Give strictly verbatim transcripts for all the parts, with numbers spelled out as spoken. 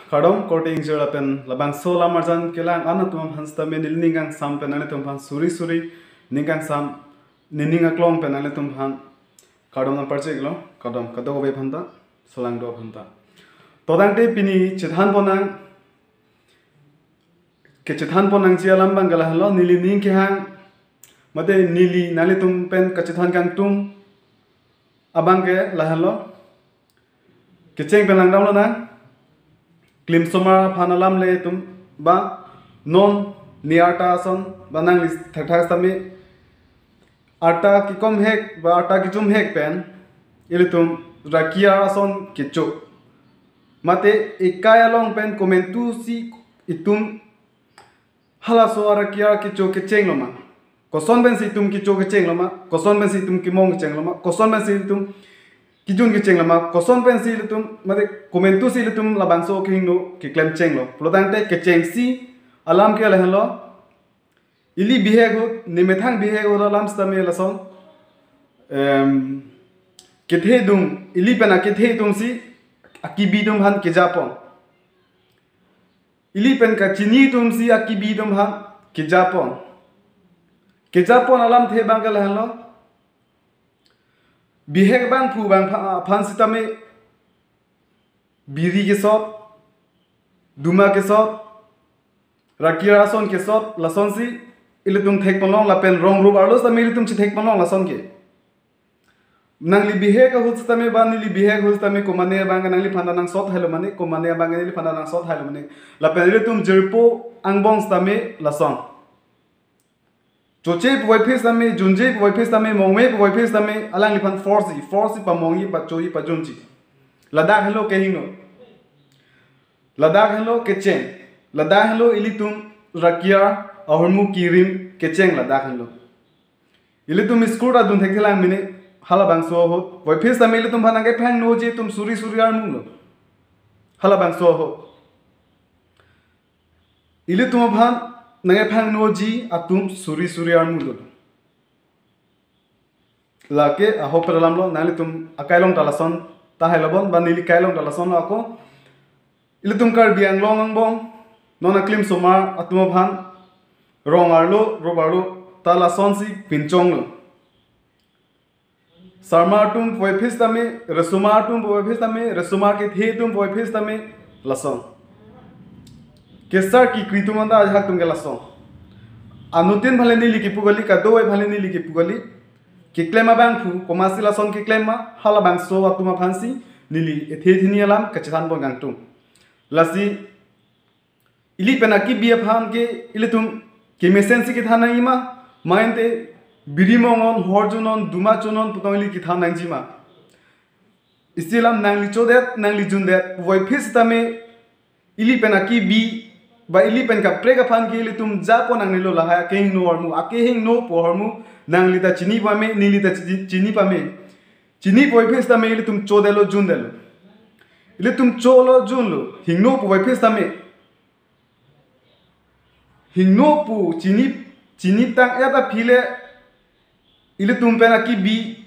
Kardom korte ingjir lapen labangso alam arjan kelang an atum aphan sitame neli ning kangsam pen nanglitum aphan suri suri ning kangsam, nening aklong pen nanglitum aphan kardom nangparchiklo, kardom kadokave aphanta, salang do aphanta. To tangte pini chethanpon nang, kechethanpon nangji alam abang ke lahenlo, neli ning kehang, mate neli nanglitum pen kachethan kangtung abang ke lahenlo. Kecheng pen langdamlo nang. Klimsomar aphan alam le itum ba non ni arta ason ba nangli thakthak sitame arta kekom hek ba arta kejum hek pen ilitum rakiar ason kecho. Mate ekai along pen komantusi itum halaso arakiar kecho kechenglo ma? Koson pensi itum kecho kechenglo ma? Koson pensi itum kemong kechenglo ma? Koson pensi itum kejun kechenglo ma? Koson pensi ilitum, mate komantusi ilitum labangso kehingno keklem chenglo? Pulo tangte kechengsi alam ke lahenlo. Ili bihek ahut, nemethang bihek ahut alam sitame lason. Em, kethe dung, ili pen akethe atumsi akibi atum aphan kejapon. Ili pen kachini atumsi akibi atum aphan kejapon. Kejapon alamthe abang ke lahenlo. Bihek abangphu abang pha-, aphan sitame biri kesot, duma kesot, rakiar ason kesot, lasonsi ilitum thekponlong lapen rong rup arlo sitame ilitum chethekponlong lason ke. Nangli bihek ahut sitame ba neli bihek ahut sitame komane abang ke nangliphan ta nangsot hailo mane, komane abang ke neliphan ta nangsot hailo mane. Lapen ilitum jirpo angbong sitame lason. Choche puvoiphit sitame, junje puvoiphit sitame, mongme puvoiphit sitame, alangliphan force-i, force-i pamongji, pachoji, pajunji. Ladak henlo kehingno. Ladak henlo kecheng. Ladak henlo ilitum rakiar ahormu kirim kecheng ladak henlo. Ilitum school ta dun thekthelang mene, halabangso ahut. Voiphit sitame ilitum aphan nangkephangnoji atum suri suri armulo. Halabangso ahut. Ilitum aphan nangkephangnoji atum suri suri armulo. Lake ahok peralamlo, nanglitum akailong ta lason tahai labon, ba neli kailong ta lasonlo ako. Ilitum Karbi Anglong angbong, non aklimsomar atum aphan, rong arlo, rup arlo, ta lasonsi pinchonglo. Sarmar atum puvoiphit sitame, resomar atum puvoiphit sitame, resomar kethe atum puvoiphit sitame, lason. Kesar kekri atum anta ajahak atum ke lason. Anuttin aphan le neli kepu kali, kadokave aphan le neli kepu kali. Keklem abangphu, komatsi lason keklem ma, halabangso atum aphansi, neli ethe thini alam, kachethanpon kangtung. Lasi, ili pen akibi aphan ke ilitum kemesensi kethan nangji ma, mate biri mong-on, hor jun-on, duma chun-on pu tong ili kethan nangji ma? Isi alam nangli chodet, nangli jundet, puvoiphit sitame ili pen akibi, ba ili pen kaprek aphan ke ilitum japon nangnelo lahai akehingno ahormu, akehingno pu ahormu, nangli ta chini pame, neli ta chi-, chini pame. Chini puvoiphit sitame ilitum chodetlo jundetlo. Ilitum cholo junlo, hingno puvoiphit sitame. Hingno pu chini, chinitang-et aphi le ilitum pen akibi,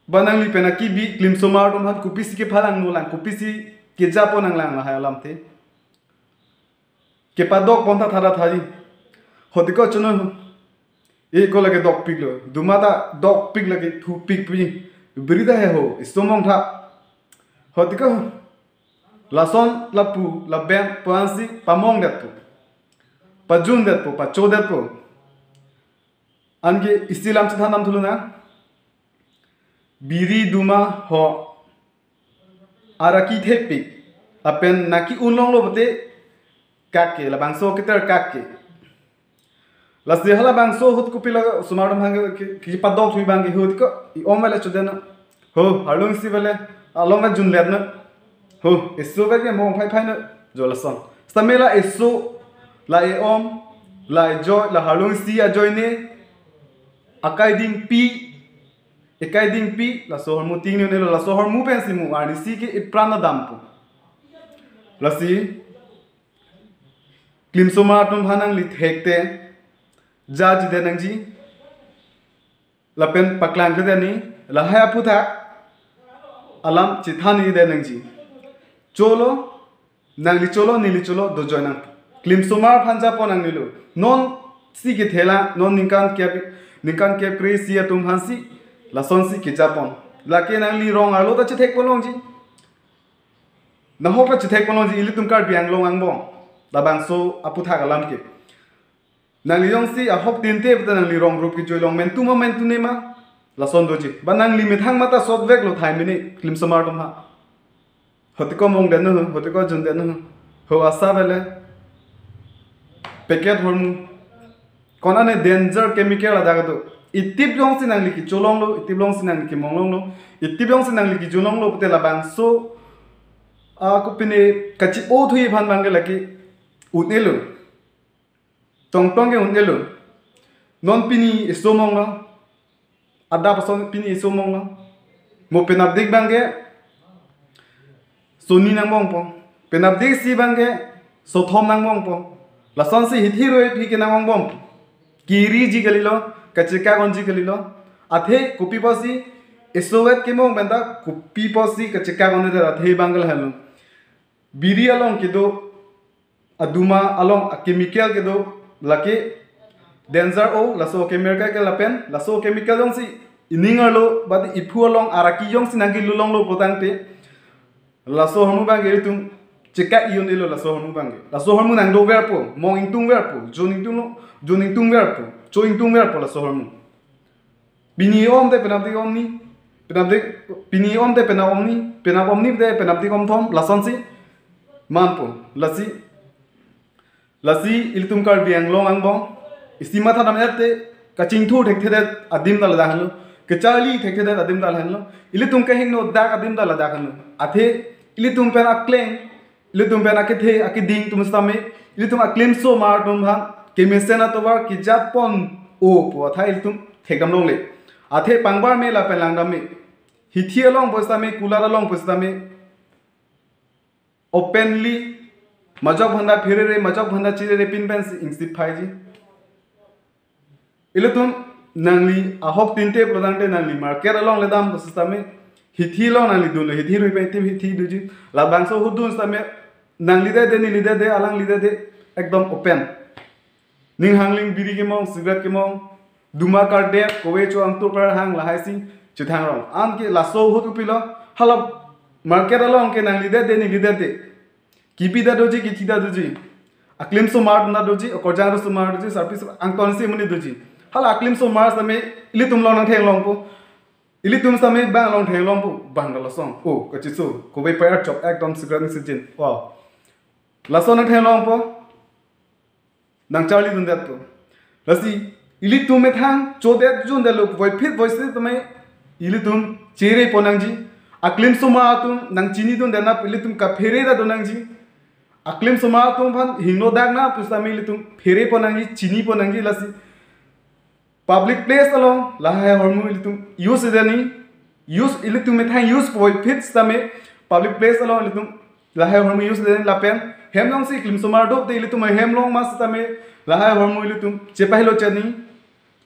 ba nangli pen akibi, klimsomar atum aphan kopisi kephalangno lang, kopisi kejapon nanglang lahai alamthe. Kepadokpon tha thara thari. Hotiko chuno. E ko lake dokpiklo. Duma ta dokpik lake thupik pi. Biri ta he ho. Iso mong tha. Hotiko. Lason lapu laben puansi pamongdetpo, pajundetpo, pachodetpo. Anke isi alam chethan dam thulo na. Biri duma ho. Araki thepik. Lapen nangke-unlonglo pute kake, labangso keter kake. Lasi halabangso ahut kopilo osomar atum aphan ke, ke, kepadok thuji abang ke ahut ko, i-om vale chodetnon. Ho, harlung isi vale, along vale junletnon. Ho, eso vale ke mong phai phaino, jo lason. Sitame la eso, la e-om, la ejoi, la harlung isi ajoine, akai dingpi, ekai dingpi, laso ahormu tingni unelo, laso ahormu pensi mu, arnisi ke ipran adampo. Lasi, klimsomar atum aphan nangli thekte, jaji det nangji, lapen paklang det ni, lahai aphuthak, alam chethani det nangji. Cholo, Nangli cholo, neli cholo, dojoi nang. Klimsomar aphan japon nangnelo. Non si kethela, non ningkan kep, ningkan kep kre-isi atum aphan si, lason si kejapon. Lake nangli rong arlo ta chethekpon longji. Nahok ta chethekpon longji, ilitum Karbi Anglong angbong. Labangso aputhak alam ke. Nangli jongsi ahok tinte pute nangli rong rup kejoi long mentu ma mentu ne ma. Lason doji. Ba nangli methang mata sot veklo thai mini klimsomar atum ha. Hotiko mong den ho, hotiko jun den ho. Ho asa bele. Packet hormu. Konane danger chemical ada kedo. Itip jongsi nangli kecho longlo, itip jongsi nangli kemong longlo, itip jongsi nangli kejun longlo pute labangso, ah, kopine kachi-o thuji aphan bangke lake un-elo. Tongtong ke un-elo. Non pini eso monglo. Adap ason pini eso monglo. Mo penapdik bangke soni nangbongpo. Penapdik isi bangke sothom nangbongpo. Lasonsi hithi roi phi ke nangbongpo. Kiriji kalilo, kachekak onji kalilo. Athe kopi pusi eso vet kemong penta kopi pusi kachekak onde athe bangke lahelo. Biri along kedo, aduma along a chemical kedo, lake danger o, laso chemical ke lapen, laso chemical jongsi ining arlo, badi iphu along araki jongsi nangkelu longlo putangte, laso ahormu bangke ilitum chekak i-un-elo laso ahormu bangke. Laso ahormu nangdoverpo, mong ingtungverpo, jun ingtung, jun ingtungverpo, cho ingtungverpo laso ahormu. Pini om te penapdik omni, penapdik, pini om te penap omni, penap omni te penapdik omthom, lasonsi manpo, lasi, lasi ilitum Karbi Anglong angbong, isi matha dam erte, kachingthur thekthedet adim ta ladak henlo, kacharli thekthedet adim ta lahenlo, ilitum kahingno dak adim ta ladak henlo. Athe, ilitum pen akleng, ilitum pen akethe, akeding atum sitame, ilitum aklimsomar atum aphan, kemesen atovar kejapon o pu athai ilitum thekdam longle. Athe pangbar me lapen langdam me. Hithi along pusitame, kulat along pusitame, openly, majok bhanda pherere, majok bhanda chirere pin pensi ingsip phaiji. Ilitum nangli ahok tinte pulotangte nangli market along ledam pusitame, hithi along nangli dunlo, hithi rui pen itim hithi doji. Labangso ahut dun sitame, nangli dede, neli dede, alangli dede, ekdom open. Ning hangling biri kemong, cigarette kemong, duma kardep, kove cho angtur par hang lahaisi chethang rong. Anke laso ahut kopilo, hala market along ke nangli dede, neli dede. Kipi ta doji, kithi ta doji. Aklimsomar atum ta doji, okorjang atum somar doji, service angton isi amonit doji. Hala aklimsomar sitame ilitum along nangthenglongpo. Ilitum sitame bang along thenglongpo, bang ta lason. O, kachiso, kove payar chok, ekdom cigarette ni sijin. Wow. Lason nangthenglongpo. Nangcharli dundetpo. Lasi, ilitum methang chodet jundetlo, voiphit voisit tame, ilitum cherepon nangji. Aklimsomar atum nangchini dundet na ilitum kaphere ta dun nangji. Aklimsomar atum aphan hingno dak na pusitame ilitum pherepon nangji, chinipon nangji lasi. Public place along lahai ahormu ilitum use deni, use ilitum methang use voiphit sitame public place along ilitum lahai ahormu use deni lapen hem jongsi klimsomar dopte ilitum hem long ma sitame lahai ahormu ilitum chepahelo cheni.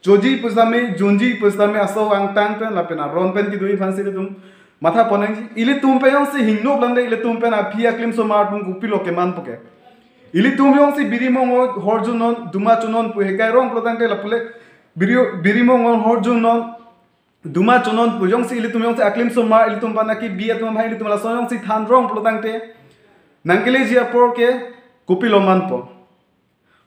Choji pusitame, junji pusitame aso angtang pen lapen aron pen kedoji aphansi ilitum mathapon nangji. Ilitum pen jongsi hingno plangde ilitum pen aphi aklimsomar atum kopilo kemanpo ke. Ilitum jongsi biri mong horjunnon, duma chunnon pu hekai rong pulotangte lapule biri, biri mong horjunnon, duma chunnon pu jongsi ilitum jongsi aklimsomar ilitum aphan aki bi atum aphan ilitum lason jongsi than rong pulotangte nangkeleji apor ke kopilo manpo.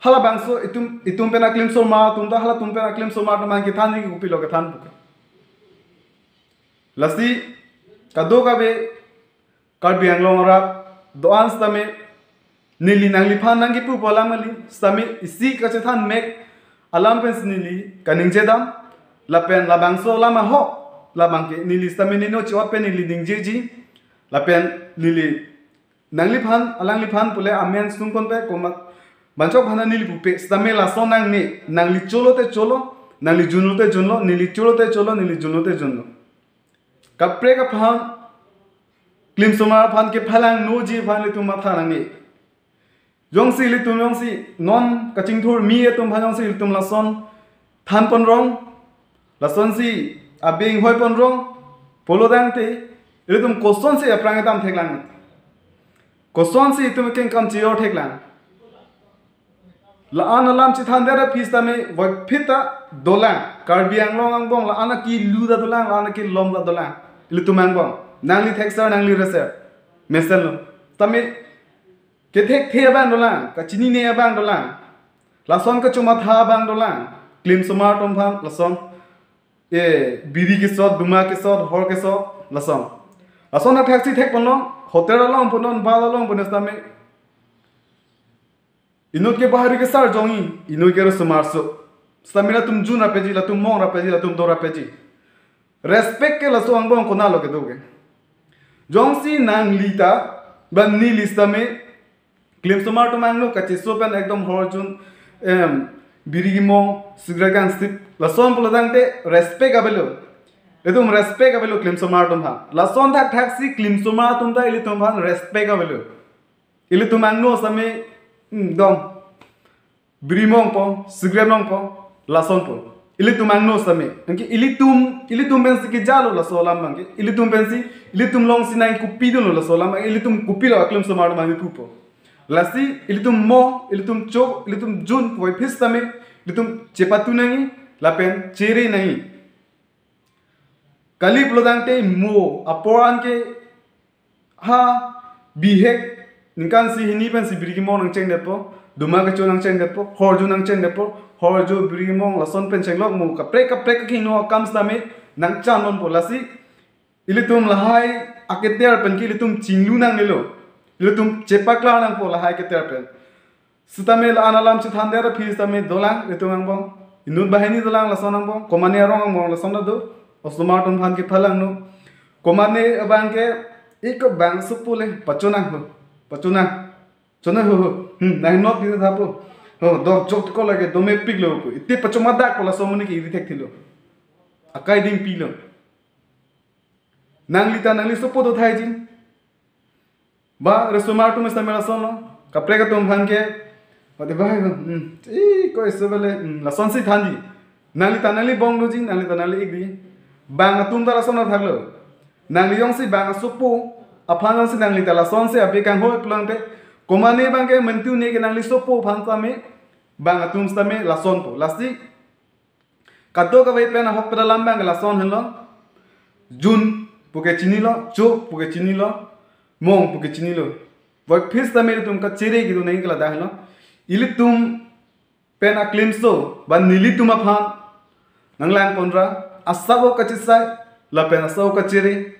Halabangso itum, itum pen aklimsomar atum ta halatum pen aklimsomar atum aphan kethanji kopilo kethanpo ke. Lasi kadokave Karbi Anglong arat do-an sitame neli nangliphan nangkipupo alam kali sitame isi kachethan mek alam pensi neli kaningje dam lapen labangso alam ahok labang ke neli sitame nino chiot pen neli ningjeji lapen neli nangliphan, alangliphan pule amen sungkon pe koma banchok bhana neli pupe sitame lason nangne, nangli cholo te cholo, nangli junlo te junlo, neli cholo te cholo, neli junlo te junlo. Kaprek aphan, klimsomar aphan kephalangnoji aphan ilitum matha nangne. Jongsi ilitum jongsi non kachingthur mi atum aphan jongsi ilitum lason thanpon rong, lasonsi abing hoipon rong pulotangte ilitum kosonsi aphrang etam theklang. Kosonsi itum kengkam chiyor theklang. La-an alam chethan der aphi sitame voiphit ta dolang. Karbi Anglong angbong la-an akilu ta dolang, la-an akilom ta dolang. Ilitum angbong. Nangli thekser, nangli reser. Mesenlo. Tame kethekthe abang dolang, kachinine abang dolang. Lason kachomatha abang dolang. Klim osomar atum aphan lason. E, biri kesot, duma kesot, hor kesot, lason. Lason athaksi thekponlong, hotel along ponnon, bar along ponnon sitame. Inut ke bahari kesar jongji, inut ke resomarso. Sitame latum jun rapji, latum mong rapji, latum do rapji. Respect ke laso angbong konatlo kedo ke. Jongsi nangli ta, ba neli sitame, klim osomar atum angno kacheso pen ekdom hor jun, em, biri kemong, cigarette kangsip, lason pulo tangte respect avelo. Itum respect avelo klim osomar atum aphan. Lason thakthaksi klim osomar atum ta ilitum aphan respect avelo. Ilitum angno sitame, hmm, dong. Biri mongpo, cigarette mongpo, lasonpo. Ilitum angno sitame. Anke ilitum, ilitum pensi kejalo laso alam abangke. Ilitum pensi, ilitum alongsi nangkopidunlo laso alam abang. Ilitum kopilo aklim osomar atum abang pupo. Lasi, ilitum mong, ilitum cho, ilitum jun, voiphit sitame, ilitum chepatu nangji, lapen chere nangji. Kali pulo tangte mo, apor anke ha bihek ningkan isi hini pensi biri kemong nangchengdetpo, duma kecho nangchengdetpo, horjo nangchengdetpo, horjo biri kemong lason pen chenglok mo kaprek kaprek kehingno akam sitame nangchanonpo lasi ilitum lahai aketer pen ke ilitum chinglu nangnelo, ilitum chepaklang nangpo lahai aketer pen. Sitame la-an alam chethan der aphi sitame dolang itum angbong. Inut banghini dolang lason angbong. Komane arong angbong lason do. Osomar atum aphan kephalangno. Komane abangke ik bang supu le pachonang ho. Pachonang. Chonang ho ho. Hmm, nang not dina thapo. Ho, dok jok ko lage dome piklo ko. Iti pachomadakpo laso amonit ke iri thekthelo. Akai dingpilo. Nangli ta nangli sopo do thaiji. Ba, resomar atum sitame lasonlo. Kaprek atum aphan ke. Pati bai, hmm. I, ko iso bele, hmm, lasonsi thanji. Nangli ta nangli bong doji, nangli ta nangli ikji. Bang atum ta lason athaklo. Nangli jongsi bang asopo, aphan jongsi nangli ta lasonsi abi kanghoi pulo tangte. Komane abangke mentu ne ke nangli sopo aphan sitame, bang atum sitame lasonpo. Lasi, kadokave pen ahok pen alam abang lason henlo. Jun puke chinilo, cho puke chinilo, mong puke chinilo. Voiphit sitame ilitum kachere kedo nangji ke ladak henlo. Ilitum pen aklimso, ba nelitum aphan nanglangponra, asap-o kachesai, lapen asap-o kachere,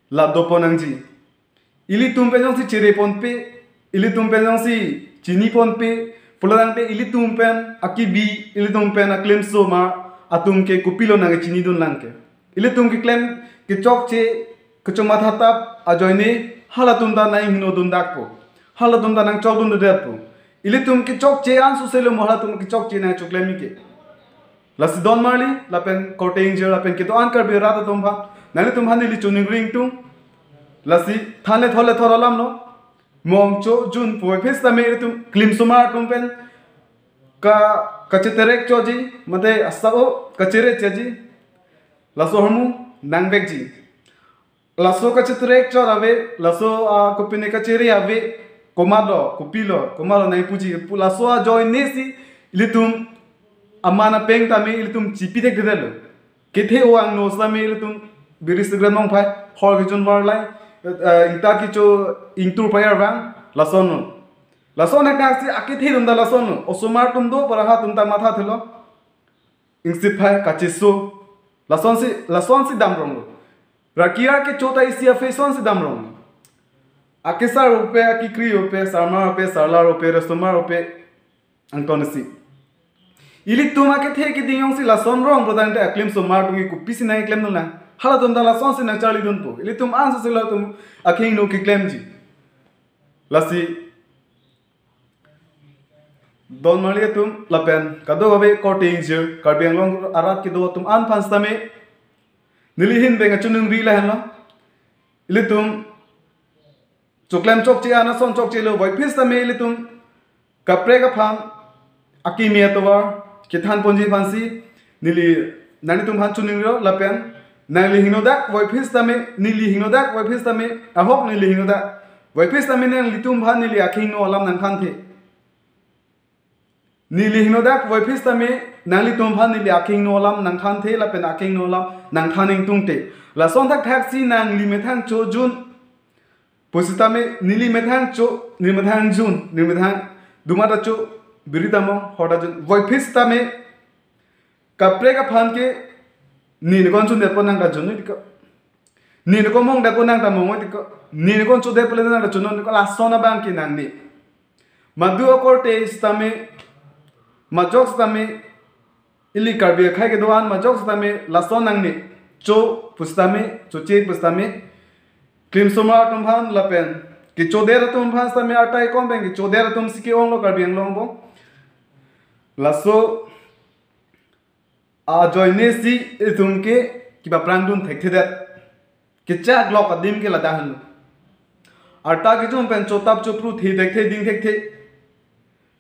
la dopon nangji. Ilitum pen jongsi chereponpe, ilitum pen jongsi chiniponpe, pulo tangte ilitum pen akibi, ilitum pen aklimso ma, atum ke kopilo nangchinidun lang ke. Ilitum keklem kechokche, kechomathatap ajoine, halatum ta nanghingnodundakpo. Halatum ta nangchokdundetpo. Ilitum kechokche an soselo mo halatum kechokche nangchoklem ke. Lasi don marli, lapen korte ingjir, lapen kedo-an Karbi arat atum aphan. Nanglitum aphan neli choningri ingtung. Lasi thanle thole thor alamlo. Mong cho jun voiphit sitame ilitum klim osomar atum pen. Ka, kacheterek choji, mate asap-o, kachere choji. Laso ahormu, nangvekji. Laso kacheterek chot ave, laso, ah, kopine kachere ave, komatlo, kopilo, komatlo nangpuji, pu laso ajoine si, ilitum aman apeng tame ilitum chipi thekthedetlo. Kethe-o angno sitame ilitum biri cigarette nongphai, hor kejun varlai, eh, ingta kecho ingtur payar vang, lasonlo. Lason hekang si akethe atum ta lasonlo, osomar atum do, paraha atum ta mathathelo. Ingsiphai kacheso. Lasonsi, lasonsi damronglo. Rakia kecho ta isi a-fashion si damronglo. Akesar ope, akekri ope, sarmar ope, sarlar ope, resomar ope, angton isi. Ilitum akethe keding jongsi lason rong pulo tangte aklim osomar atum ke kopisi nangklemdunlang. Halatum ta lasonsi nangcharlidunpo. Ilitum an soselo atum akehingno keklemji. Lasi don marli atum lapen kadokave korte ingjir Karbi Anglong arat kedo atum an aphan sitame neli ahin pen kachoningri lahenlo. Ilitum choklem chokche an ason chokchelo, voiphit sitame ilitum kaprek aphan akimi atovar kethanponji aphansi neli nanglitum aphan choningrilo lapen nangli hingnodak voiphit sitame, neli hingnodak voiphit sitame, ahok neli hingnodak Voiphit sitame nanglitum aphan neli akehingno alam nangthanthe. Neli hingnodak voiphit sitame nanglitum aphan neli akehingno alam nangthanthe lapen akehingno alam nangthan ingtungte. Lason thakthaksi nangli methang cho jun pusitame neli methang cho, neli methang jun, neli methang dumata cho, biri ta mong, hor ta jun. Voiphit sitame kaprek aphan ke neli kon chundetpo nang ta jun noi tiko. Neli kon mongdetpo nang ta mong noi tiko. Neli kon chodetpo le nang ta chun noi tiko. Lason abang ke nangne. Madu akorte sitame, majok sitame, ili Karbi akhei kedo-an majok sitame lason nangne. Cho pusitame, choche pusitame, klimsomar atum aphan lapen kechodet atum aphan sitame arta ekom pen kechodet atum si ke-onglo Karbi Anglong angbong. Laso ajoine si itum ke kepaprang dun thekthedet. Kechaklok adim ke ladak henlo. Arta kejun pen chotap chopru the thekthe ding thekthe.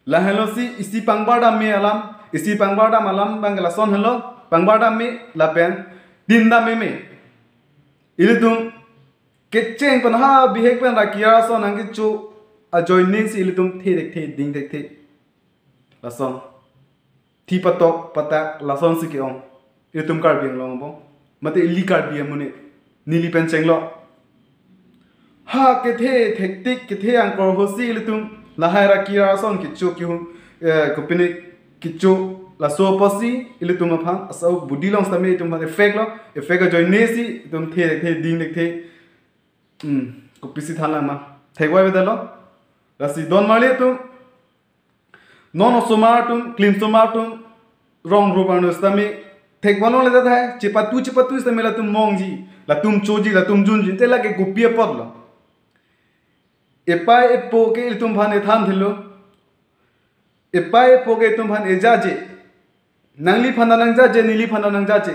Lahenlo si isi pangbar dam me alam, isi pangbar dam alam abang ke lason henlo, pangbar dam me lapen tin dam meme. Ilitum kecheng pen ha bihek pen ra kira ason nangkecho ajoine si ilitum the thekthe ding thekthe. Lason. Thi patok patak lason si ke-ong. Ilitum Karbi Anglong angbong. Mate ili Karbi amonit. Neli pen chenglo. Ha kethe thektik kethe angkor ho si ilitum lahai ra kira ason kecho kehum, eh, kopine kecho laso apotsi ilitum aphan asau budi along sitame itum aphan effect lo, effect ajoine si itum the thekthe ding thekthe. Hmm, kopisi than lang ma. Thekwai bedalo. Lasi don marli atum, non osomar atum, klimsomar atum, rong rup arno sitame thekvalo le ta thai, chepatu chepatu sitame latum mongji, latum choji, latum junji, te lake kopi apotlo. Epei epo ke itum aphan ethan thilo. Epei epo ke itum aphan ejaje. Nangliphan ta nangjaje, neliphan ta nangjaje.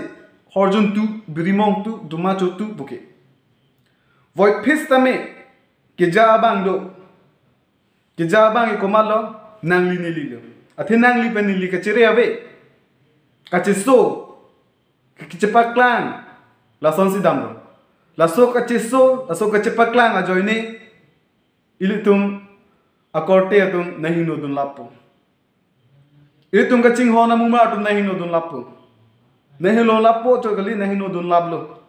Horjun tu, birimong tu, duma cho tu puke. Voiphit sitame keja abang do. Keja abang ke komatlo, nangli nelilo. Athe nangli pen neli kachere ave. Kacheso, kachepaklang, lason si damlo. Laso kacheso, laso kachepaklang ajoine ilitum akorte atum nahingno dun lappo. Ilitum kachinghon amumar atum nahingno dun lappo. Nahingno lappo cho kali, nahingno dun laplo.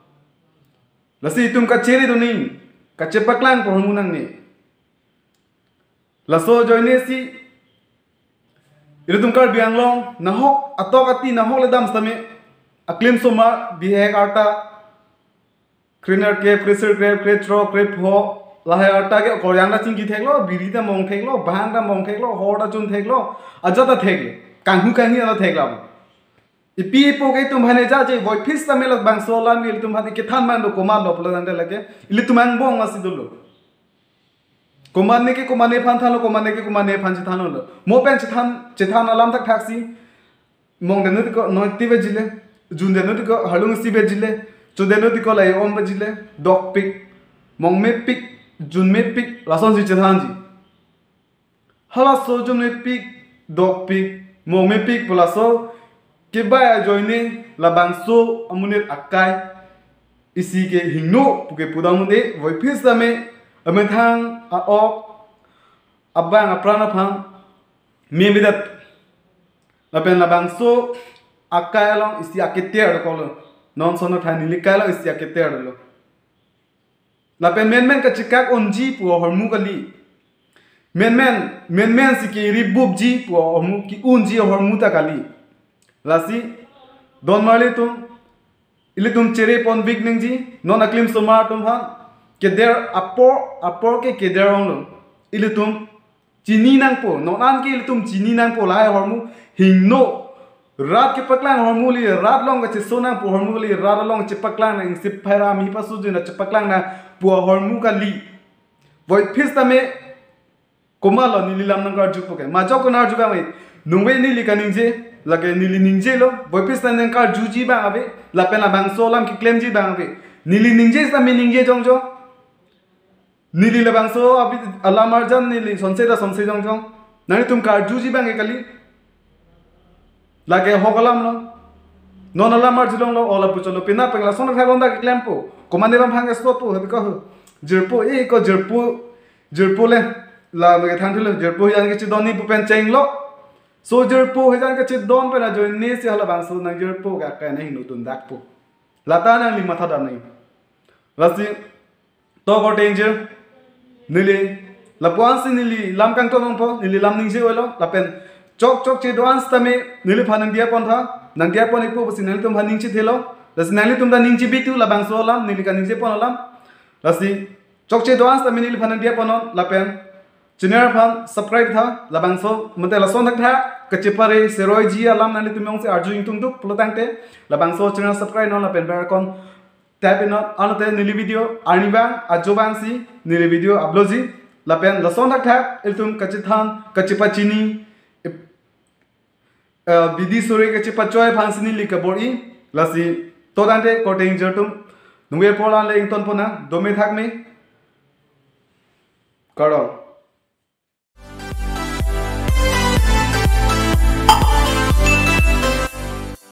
Lasi itum kachere dun ning, kachepaklang pu ahormu nangne. Laso ajoine si ilitum Karbi Anglong nahok atok ati nahok le dam sitame aklimsomar bihek arta krenerkep, kresirkep, krethrok, krepho, lahai arta ke okoryang ta chingki theklo, biri ta mong theklo, bhang ta mong theklo, hor ta chun theklo, ajat ta theklo, kanghu kanghi ta theklo. Epi epo ke itum aphan ejaje, voiphit sitame labangso alam ke ilitum aphan kethan abang do komatlo pulo tangte lake ilitum angbong masi dolo. Komatne ke komatne aphan thanlo, komatne ke komatne aphan chethanlo. Mo pen chethan, chethan alam thakthaksi. Mongdet noi tiko noi ti bejile, jundet noi tiko harlung isi bejile, chodet noi tiko lai om bejile, dokpik, mongmepik, junmepik, lason si chethanji. Halaso junmepik, dokpik, mongmepik pu laso kebai ajoine labangso amonit akai isi ke hingno puke pudam un-e, voiphit sitame amethang a-ok abang apran aphan memedet. Lapen labangso akai along isi aketer dokoklo. Non sono thai neli kai along isi aketer dolo. Lapen menmen kachekak unji pu ahormu kali. Menmen, menmen si kiri bupji pu ahormu, ki-unji ahormu ta kali. Lasi, don marli atum, ilitum chere ponvek nangji, non aklimsomar atum aphan, keder apor, apor ke keder onglo. Ilitum chini nangpo, non an ke ilitum chini nangpo, lahai ahormu hingno. Rat kepaklang ahormu kali, rat along kacheso nangpo ahormu kali, rat along chepaklang nang, isi phai ra mi pasu jun chepaklang nang pu ahormu kali. Voiphit sitame komatlo neli lam nangkarju puke. Majok ko nangkarju abang ave. Nungve neli kaningje, lake neli ningjelo. Voiphit sitame nangkarjuji abang ave. Lapen labangso alam keklemji abang ave. Neli ningje sitame ningje jongjong. Neli labangso abi alam arjan neli sonse ta sonse jongjong. Nanglitum karjuji abang ke kali. Lake ahok alamlo. Non alam arjulonglo, o lapu cholo pina peng lason thak longda keklempo. Komatne abang hang stop po, habi ko ho. Jirpo, e ko jirpo. Jirpo le, la mege than thulo, jirpo hijan kachedon ni pu pen chenglo. So jirpo hijan kachedon pen ajoine si halabangso nang jirpo ka kane hingno tun dakpo. Lata nangli matha dam nang. Lasi, to korte ingjir, neli, lapuan si neli lam kangton nangpo, neli lam ningje oilo, lapen chok chokche do-an sitame neliphan nangdiya pon tha, nangdiya pon ikpo pusi nanglitum aphan ningje thelo, lasi nanglitum ta ningje bitu labangso alam, neli kaningje pon alam, lasi chokche do-an sitame neliphan nangdiya pon non, lapen channel aphan subscribe tha, labangso mate lason thakthak kachepare seroiji alam nanglitum jongsi arju ingtungduk pulotangte, labangso channel subscribe non lapen bell icon tap non, anlote neli video arnivang ajovang si neli video upload ji, lapen lason thakthak ilitum kachethan kachepachini, eh, bidi sore kachepachoi aphan si neli kabor-i, lasi to tangte korte ingjir atum, nungve pola le ington pon nang, dome thakme, kardom.